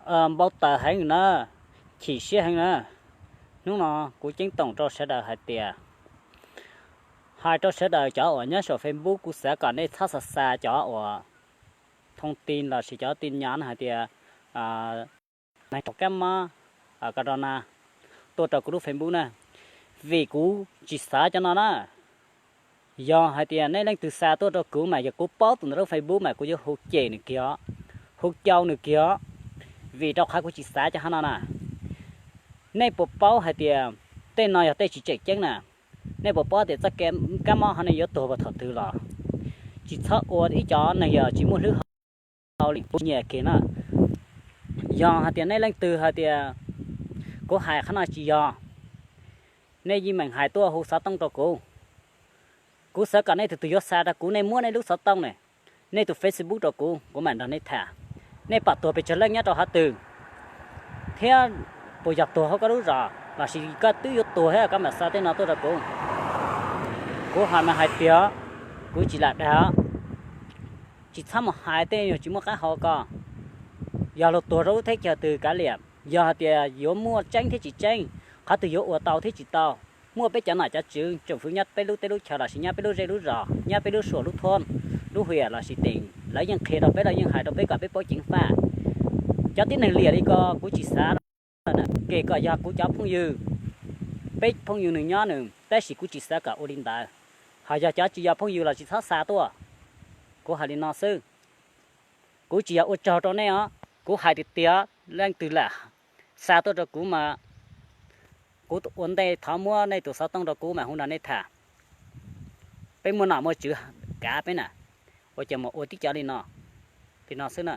Npau taws heev na, chim siab heev na. Hnub no kuv ceeb toom rau sawv daws hais tias, hais rau sawv daws cov uas nyob saum Facebook, kuv xav kom nej txhob xa xa cov uas thoob ti lossis cov ti nyas hais tias neeg kab mob corona tuaj rau kuv lub Facebook na, vim kuv tsis xav cov no na. Yog hais tias nej leej twg xa tuaj rau kuv mas yog kuv paub tus ntawd lub Facebook mas kuv yuav hu cem nws kiag, hu cau nws kiag, vim rau qhov kuv tsis xav cov hov no na. Nej puas paub hais tias tej no yog tej tsis tseem ceeb na? Nej puas paub tias txoj kab mob hov nej yuav tuag puag thaum twg los? Tsis txhob ua ib cov neeg yog tsis muaj hlwb hau li kuv nyiam kiag na. Yog hais tias nej leej twg hais tias kuv hais qhov no tsis yog, nej yeej meem hais tuaj hu xov tooj rau kuv. Kuv xav kom nej tus twg yuav xa rau kuv, nej muab nej lub xov tooj ne, nej tus Facebook rau kuv, kuv mam nrog nej tham. Nej pom tuag pes tsawg leej nyob rau qhov twg, thiab puas yog tuag hauv koj lub zos lossis koj twb yuav tuag thiab koj mam xa tej no tuaj rau kuv? Kuv hais mas hais tiag, kuv tsis lam dag. Tsis txhob mus hais tej yog tsis muaj qab hau ko. Yog luag tuag rau lub teb chaws twg kav liam, yog hais tias yuav muaj tseeb thiab tsis tseeb, qhov twg yuav ua tau thiab tsis tau, muaj peb cov nom cov tswv tsoom fwv nyob peb lub teb lub chaw lossis nyob peb lub zej lub zos, nyob peb lub suam lub thuab, lub hwm lossis teem, lawv yeej qhia rau peb, lawv yeej hais rau peb kom peb paub ceev faj. Cov tib neeg liam li ko kuv tsis xav lawm, kev kom yog kuv cov phooj ywg, peb phooj ywg nws nyob nws, tab sis kuv tsis xav kom ua li ntawd. Ho yog cov tsis yog phooj ywg los tsis txhob xa tuaj. Kuv hais li no xwb. Kuv tsis yog ua tsaug rau nej os, kuv hais tiag tiag, leej twg lam xa tuaj rau kuv mas kuv ua ntej thov muab nej tus xov tooj rau kuv mam hu nrog nej tham. Peb muaj nom muaj tswv kav peb na, ua cas mus ua tib cov li no, li no xwb na.